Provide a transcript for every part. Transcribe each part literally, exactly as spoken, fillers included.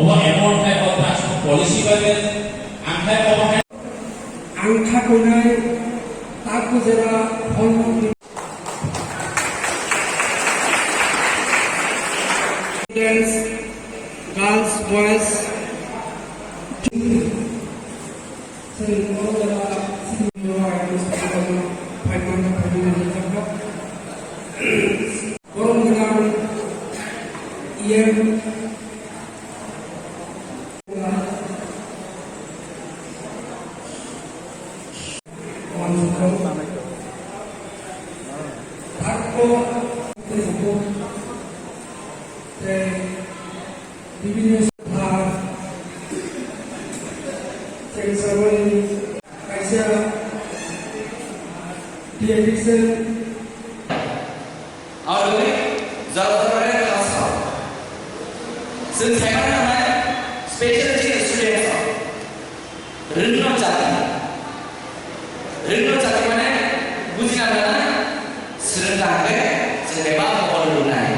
Obo amount hai o task policy bai ang hai obo hai. Ang kha koinai tak bujera phone. Students, girls, boys. Borok gwnang E M. Tei bibinno kaisa dietitian. Aboni jora jora khe khasao. Chwng saimano nangnai special chini students rok. Rwngno chati. Rwngno chati mane bujina nana swrwng kaham khe chwng bebak mokol rwnai.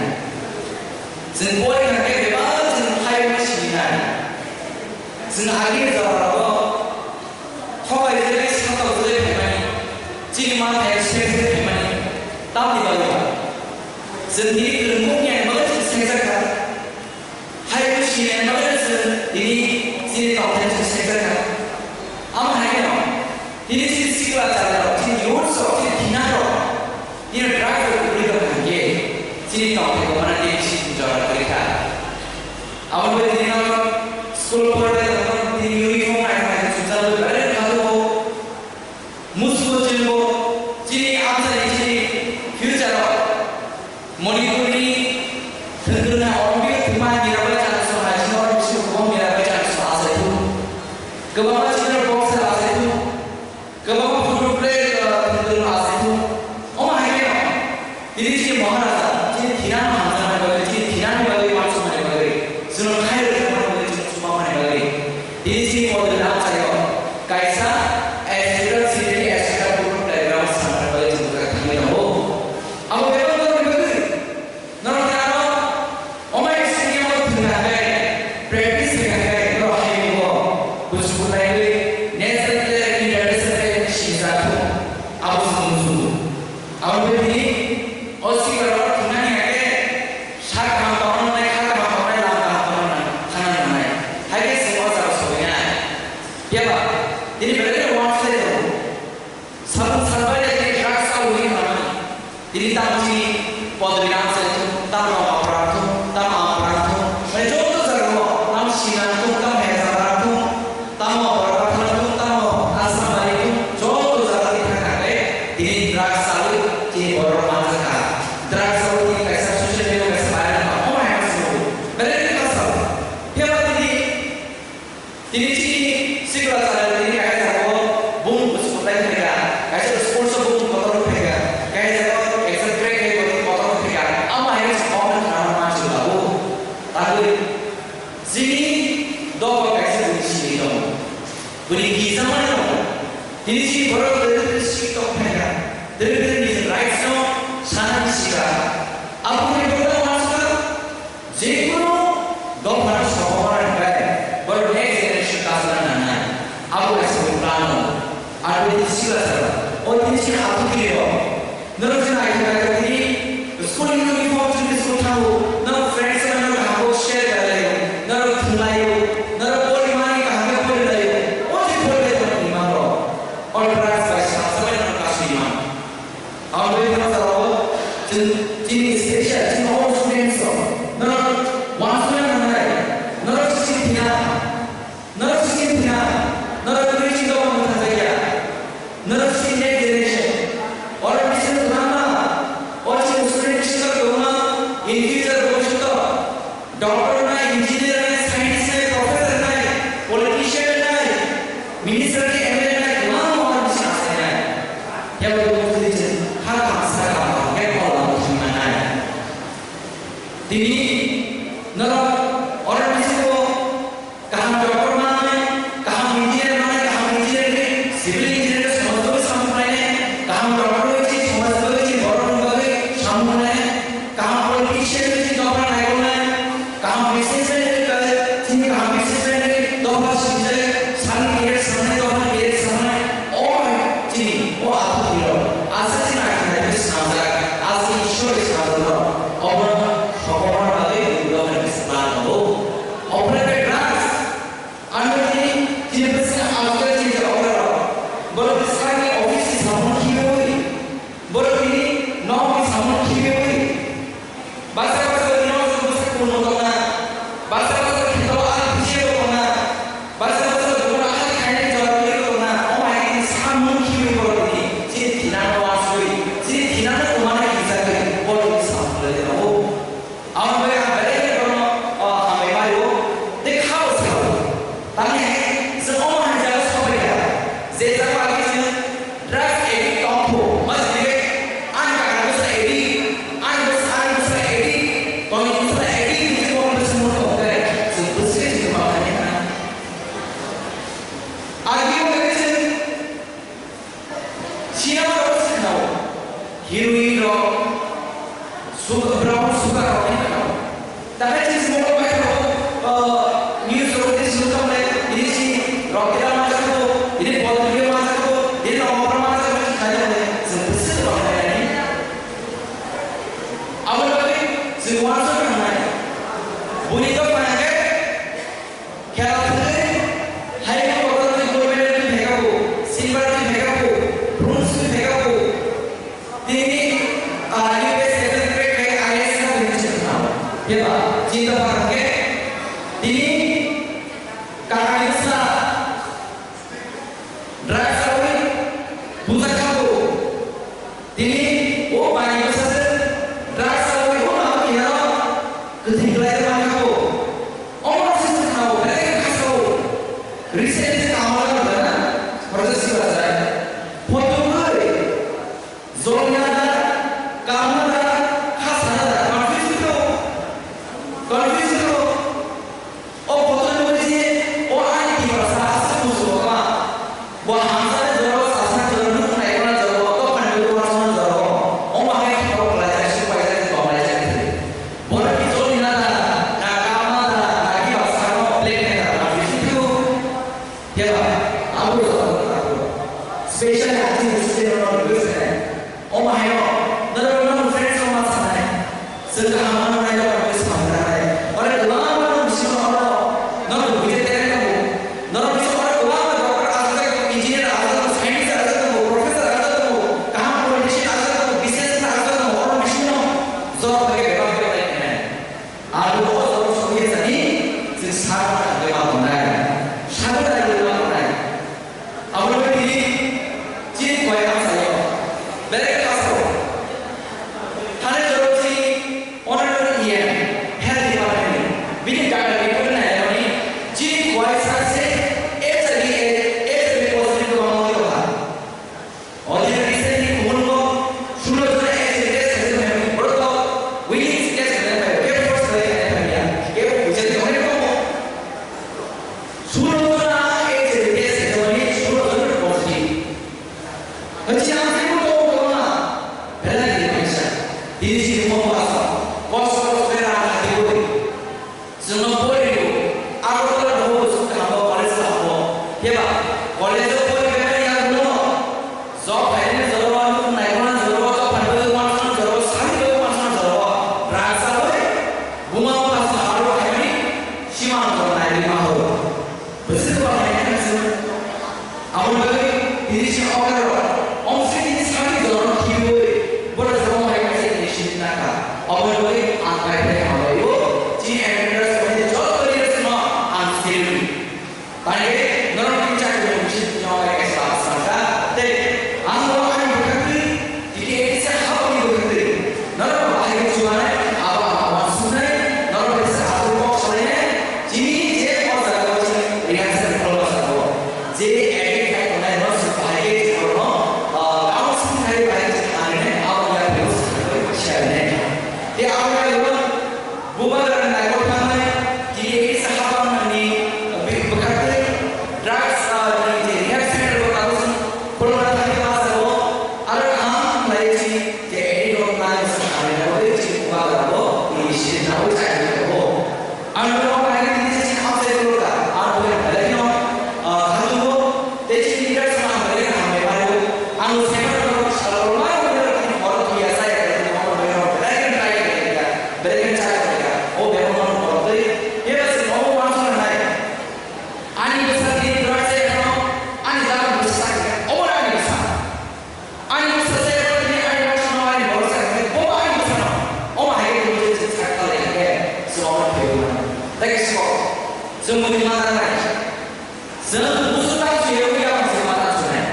Chwng pori kaham khe bebak chwng phai sinai. Chwng agini jora rogo thobai jai satok jai phaimani. Chini ma thai sek sek phaimani. Tamni bagwi ba. Chwng tini kwrwngmung ni bagwi chwng sengjakha. Hai khe sini bagwi se tini chini tongthai se sengjakha. Amo hai kheno tini chini sikla chwla rok, chini youths rok, chini thina rok, tini drugs rok kwrwi tong kha khe chini tongthai ko mana tini chini jora kwrwi kha. Amo bai tini no school porda tini uniform nai nai chujak bai bare kha to. Musugo chwngbo chini amchani chini future o Manipurni thwngkwrwngni Olympic o thwngma Mirabai Chanushya hai chini oro bising kwbangma Mirabai Chanushya achaithu. Kwbangma chini boxer achaithu. Kwbangma football player, uh, thwngkwrwngno achaithu. Omo hai kheno tini chini Maharaja, chini thinani hamjakmani bagwi, chini thinani bagwi, uansukmani bagwi, chwngno khairok thangmani bagwi, chwngno chubamani bagwi. Tini chini podri lamsayo kaisa aspirant, city aspirant group diagram sanani bagwi chwng jaga thangwi tongo. Abo bebak borokni bagwi norok tamo omai singya thwngna khe practice khe khe norok hayungo buchuknaiwi national player, international player sinijak thung. Abo chwng muchungo. Abo tini o sikla rok thwngnani hai khe sak kaham tongna nangnai, kha kaham tongnai, lama kaham tongna nangnai, thana nangnai. Hai khe chwng o jaga sogwi nai. Phiya ba, tini belai kheno uansuknai tongo. Sabun salbai de tini drugs chawi hinwi hamani. Tini tamo chini podri nang se thung, tamo apra thung, tamo apra thung. Mane joto jaga o tamo sinang thung, tamo hezabra thung. Tamo borok thang thung, tamo Assam bai thung, joto jaga ni thang thang le, tini drugs chawi, tini borok manjak kha. Drugs chawi tini kaisa social media kaisa viral kha, omo hai ma swngo. Belai ni kha sao. Phiya ba tini, tini chini sikla chale tini kaisa jaga o bung bwswk lai thang kha, kaisa sports o bung kotor thang kha, kaisa jaga o exam crack khai bo tini kotor thang kha. Omo hai ma swngo, omo khna ma swngo. Tangwi. Chini dophao kaisa bini simi tongo. Bini kisamani tongo. Tini chini borok kwrwi kwrwi simi tong phaikha. Kwrwi kwrwi nini rights no sanani sikha. Aboni bagwi uansukha, jekunu dophano sokomorna hinbai borok next generation kasuna nangnai. Abo kaisa bini plan tongo. Aro bini sikla saka. O tini chini athukiri rok. Norok je naithok naithok tini school ni uniform chini school thango, norok friends bai norok kaham khe share khlai laio, norok thwng laio, norok porimani kaham khe pori laio, o je pori lai tongmani hwnwi mano. O drugs bai salsa bai norok kasui mano. Aboni bagwi norok jora o chwng chini special chini all students rok norok uansukna nangnai, norok chini thina. Norok chini thina, norok kwrwi chini dophano thangjakya. Norok chini next generation. Oro bisingo kwbangma, o chini student bisingo kwbangma, in future bhobishyot Doctor nai, engineer nai, scientist nai, professor nai, politician nai, minister nai, M L A nai, kwbangma oro bisi asai nai. Yabo tongmani chwng kha kha sa kha kha khe kol lama thwima nai. Tini norok oro bisingo kaham doctor manai, kaham engineer manai, kaham engineer khe civil engineer khe samajni bagwi samung khlainai, kaham doctor bai se samajni bagwi se borokni bagwi samung khlainai, kaham politician bai se dopha naikolnai, kaham businessman bai se chini kaham businessman bai se dopha swijak, sani career sanai, dopha career sanai, o hai chini o aphuru hino asa chini akhirnai bai swnamjak, asa Ishwar bai swnamjak, obo sokomorni bagwi dopha ni plan tongo. Operate drugs. Ano tini, tini bwswk alga tini okra rok. Borok bwswkni office ni samung khibiwi. Borok tini nok ni samung khibiwi. Basa basa tini o bwswk kuno tongna. Basa basa khito al bisi tongna. Basa basa dukra al khaini jora tongna. O mai tini samung khibiwi borok tini. Chini thina no waswi. Chini thina no kumana kisagwi. Borok tini samung lai tongna. Aboni bagwi ang belai khe bono, o, hambai mari o, tei kha bo sao. Tamni hai chwng omo hai jaga sobai kha. Je jaga agi chwng drugs addict tong phu, ma sini khe ani kaka bwsa addict, ani bwsa, ani bwsa addict, toni bwsa addict hinwi bo bwsa mo tong khe chwng bwswk chwng ma kha. Agi o khe chwng Sinamrok se khnao, heroin rok, su-, brown sugar rok khe khnao. Takhai chini simo rok bai khnao, uh, news rok tei simo tong lai, bini si rok tei ma chakbo, bini bol tei ma chakbo, bini rok ma chakbo, khai lai, chwng bwswk rok khai lai. Abo bagwi chwng uansuk nangnai. Buini dopha hwnkhe Khela thwngwi, hai kotor twi gold medal twi phaikha bo, silver twi phaikha bo, bronze twi phaikha bo. Tini, ah, U P S S grade khai I A S kha twi chwng kha. Phiya ba, chini dopha hwnkhe, tini kakani bwsa drugs chawi bujak kha bo. Tini o bai bwsajwk drugs chawi o nang khe no kwthwi khlai rwma kha bo. Omo no se se khao, belai khe kha sao. Recently se kamo no rwna, horja siba jai. Photo bai jolna da, kamna da, kha sana da, confuse kho. Confuse kho. O photo nugwi se, o ani Tiprasa aswk muchungo ma. Bo hamjaknai jorao, sasnai jorao, nuk naikolnai jorao, dophani jorao, uansuknai jorao. O ma khe khorok kwlaijak, suk paijak, tong laijak khe. Bono bijoli na da, na kama da, na kiba sakno black na da, na bisi phio. Phiya ba, abo rok, abo rok. Special hati ni student rok request khe. O ma haino, norok no friends rok ma sanai. Chwng kaham mano nai rok rok samung tangnai. Ore kwbangma no bisingo oro, norok buji talent tongo. Norok bisingo oro kwbangma doctor asajak tongo, engineer asajak tongo, scientist asajak tongo, professor asajak tongo, kaham politician asajak tongo, businessman asajak tongo, oro bisingo job bai bebak bebak nai. Abo o job songya jani, chwng sakno nai ma tongnai. Sakno nai ma tongnai. Abo no tini chini koi ang sayo. Belai khe paso. Thani joro chini honorary E M, health department ni. Bini data report naimani chini koi sa se H I V, H I V positive kwbangma wngwi rokha. Audio recently kubun bo sulo jona H I V test khaijak nai borok to willing test khaijak nai, kebo force khaijak nai ya, kebo bujai tongnai bo. Sulo jona H I V test khaijak nai, sulo jona positive. Hwnsi ang teibo tongo kwbangma, belai ni kaisa. Tini chini komo asa, kosto kosto khe rang khatwi bui. Chwngno porigo, Agartala rogo bwswk kaham bo college kaham bo. Phiya ba, college o poribaimani yagulo job khainani jora o, naikolnani jora o, job khainani jora o, sani jora o, sani jora o, rang chawi, buma bupha saharo khaimani, simang jora naiwi ma horo. Bwswk ba khainani chwng. Aboni bagwi tini chini okra rok, omswk tini sakni jorano khibiwi, borok jomo hai kaisa initiative nangkha. Aboni bagwi ang bai bai hambai o, chini administrators committee joto leaders no ang sirwi. Tani norok tini chakri mungsi tini okai kaisa lama sangkha. Tei ang no ani bwkhaktwi, tini kaisa haboni bwkhaktwi. Norok bahai khe chubanai, abo ang uansuknai, norok kaisa akwui Chwng mani ma nangnai. Chwng busu tang sui rwgwi yapha se ma tang sunai.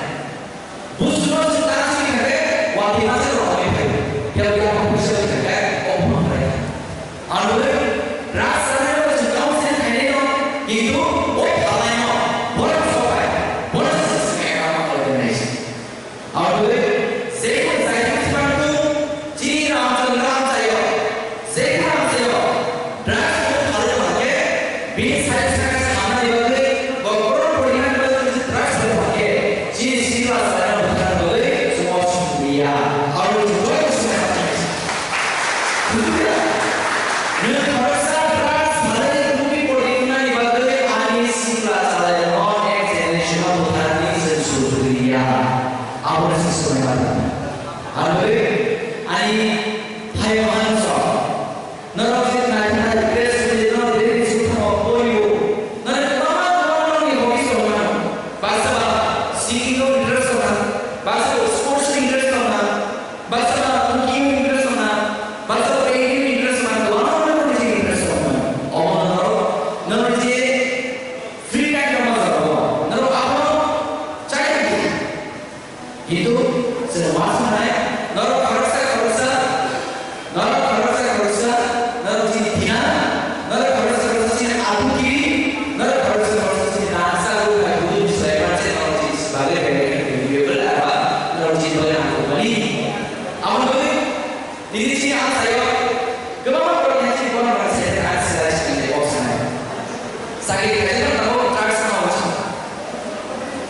Busu no chwng tang sui kha khe watwi ma se rwgwi phai. Phiya bo yapha busu kha khe ophno khlai kha. Ang bwlwi drugs sanai no chwng tamo se khainai no, kintu o phalnai no bono sobai, bono se se khe kama khlai nai se. Aboni jekon jaitwng sipang tung, chini Ramchandra amchaio, jekon amchaio, drugs ko phalwi mankhe, bini side side samnani bagwi, bo borok porinani bagwi drugs phalwi mankhe, chini sikla chwraino bwtharna bagwi chwng o sumliya. Aboni joto sinai. Bujiya? Nwng khoroksa drugs phalwi wngwi porinani bagwi ani sikla chwraino next generation o bwtharni chwng sumliya. Abo se swnai ma tong. Aro ani phaio hanso. Norok je nai nai press release no release sutamo koyo. Nare kwbangma kwbangma ni hobby song mano. Baksa ba singing o interest song na, baksa ba sports o interest song na, baksa ba cooking o interest song na, baksa ba painting o interest song na, kwbangma ni interest song mano. Omo norok, norok je free time no ma jago, norok abono chai di. Kintu chwng ma sanai, norok khoroksa khoroksa, norok khoroksa khoroksa, norok chini thina, norok khoroksa khoroksa chini abu kiri, norok khoroksa khoroksa chini nangsa rok bai budu ni sulai ma se norok chini bagwi bai bai khe video bela ba norok chini bagwi nang kukmani. Aboni bagwi Nini chini amchaio kwbangma borok nini chini borok rok se ang sila chini le kok sanai. Sakri khaijak no tabuk drugs no wacha.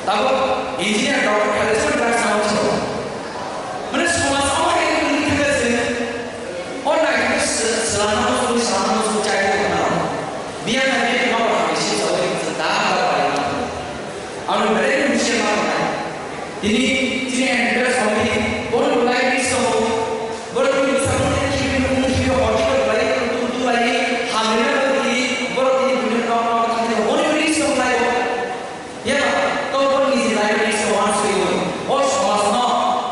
Tabuk engineer, doctor khaijak no drugs no wacha. Mane somaj o hai nini thangka se o nai se selama no suri selama no suri chai ko na. Biya na biya ma ba ni si sa o ni sa da ba ba ni. Ano bere ni se ma ba. Tini, tini M P S Committee, bono belai risk tongo. Borok tini bwskango tei khibi nung khibi hor khibi belai tong tong lai, hamya borok tini, borok tini buino nok nok thangwi bono risk tong lai. Ya, to borok niji lai risk tong uansuk twi. O somajno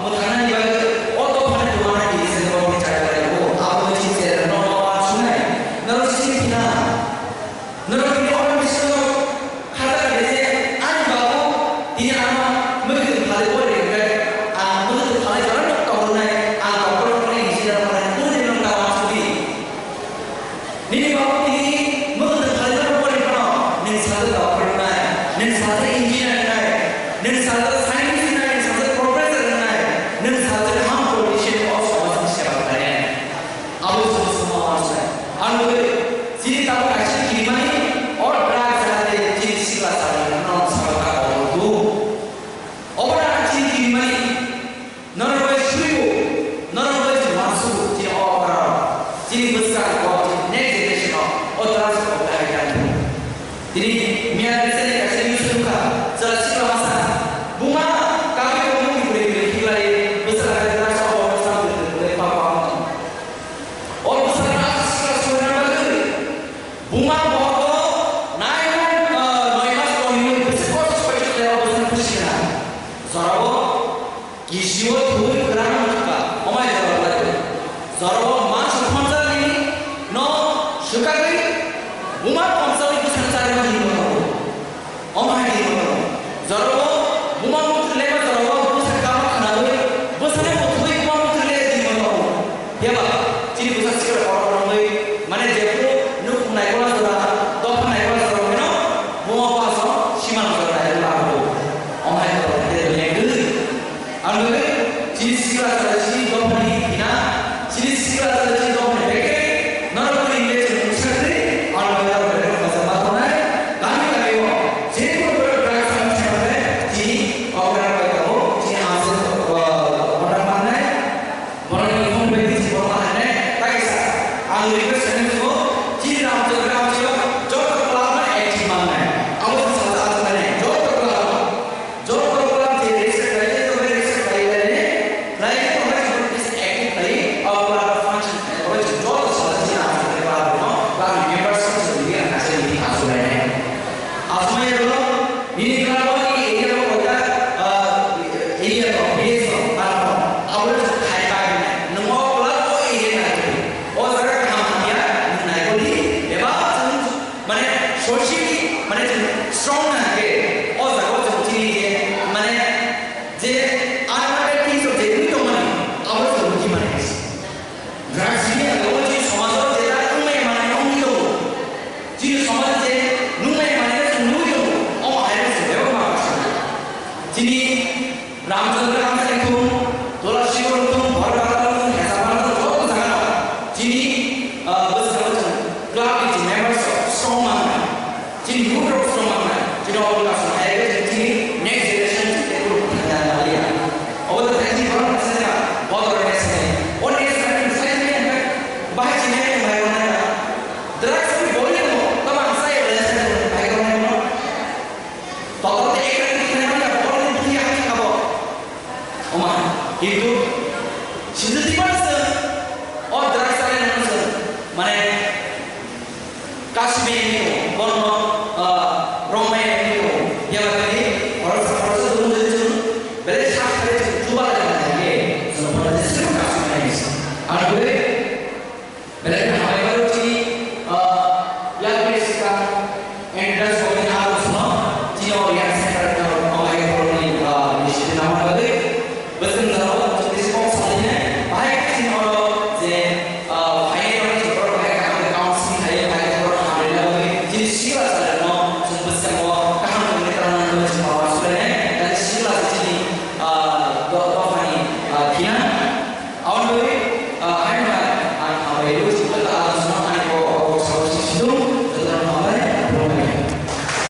mwthangnani bagwi, o dophani dugana tini se borokni chai lai. O abo tini se nok nok uansuknai. Norok sini thina. Norok tini oro bisingo khatar khe je ani babu tini ano mwkhwtwng phalwi pori rwkhe, ang mwkhwtwng phalwi jotono tongkronai, ang doctor wngnai, engineer wngnai, tongwi tongno ta uansukdi. Nini babu tini mwkhwtwng phalwi jotono pori phano, nwng sajak doctor wngnai, nwng sajak engineer wngnai, nwng sajak scientist wngnai, nwng sajak professor wngnai, nwng sajak ham politician o somajni seba khlainai. Abo se bwskango uansuknai. Ang nugwi, chini tabuk kaisa kirimani, o drug jahate chini sikla chari no sabaka obo tu. Obo na chini kirimani, norok bai suribo, norok bai se uansukgo chini o okra, chini bwskango, chini next generation o, o drugs o bahai kani. Tini miya recently kaisa news nukha, chwla sikla masa, buma kami kami ni bwrwi bwrwi khiklai, bwswk khe drugs o, o bwswk bwrwi bwrwi papa. O bwswk no sikla swina bagwi buma bohogo nine month, ah, noi mas tongwi bwswk kosto kosto khe o bwswk no phusi khna. Jorao kisio thwi kwrang wngkha, omai jorao lai. Jorao mas khonjani no swkagwi buma khonjani bwswk chari mani hinwi tongo. Omo hai di bono. Jorao buma mukti lema jorao bwsa kama khnawi, bwsani mukti buma mukti le di bono. Yaba, chini bwsa sikra oro oro wi, mane jephru nuk naikula jora, dopha naikula jora hino, buma bwsa siman jora naikula abo. Omo hai jora de lengwi. Ang nugwi, chini sikla chwla chini dophani hina, chini sikla chwla chini dophani beke, norok ni le chini mungsa kri, ang nugwi norok beke masa ma tongnai, kami kami o, chini pura pura krak kami chini chini okra bai tabo, chini hamse, uh, order mangnai, borok ni phone bai chini borok mangnai, tai sa, ang request kami tubo, chini ram chok ram chok, joto club ma active mangnai, abo sa sa sa mangnai, joto club. Joto program je register khlai, je tobe register khlai, khlai ne, khlai ne, tobe je register active khlai, o program function khlai, tobe je joto sala je na asai khlai, program no, program members ni suri ni asai ni asai ne. Asai ne dolo, nini club ni area o kota, ah, area o, village o, club o, abo je khai pa ni, nungo club o area na, o jaga kaham hamya, Ah, bwskango chwng club ni chini members rok strong mangnai, chini youth rok strong mangnai, chini obo kaisa hai khe chwng chini next generation chini group thangna naliya. Obo to thai chini borok kaisa jora bodol rwna sinai. O next generation sai chini hwnba bahai chini hai wngnai wngnai. Drugs ni boli mo tamo ang sai wngnai sai wngnai bahai wngnai mo. Totol te ekra ni thai manya bol ni buti hati kabo. Oma, kintu sijil di mana se? O drugs ale nang se. Mane kasih ni bono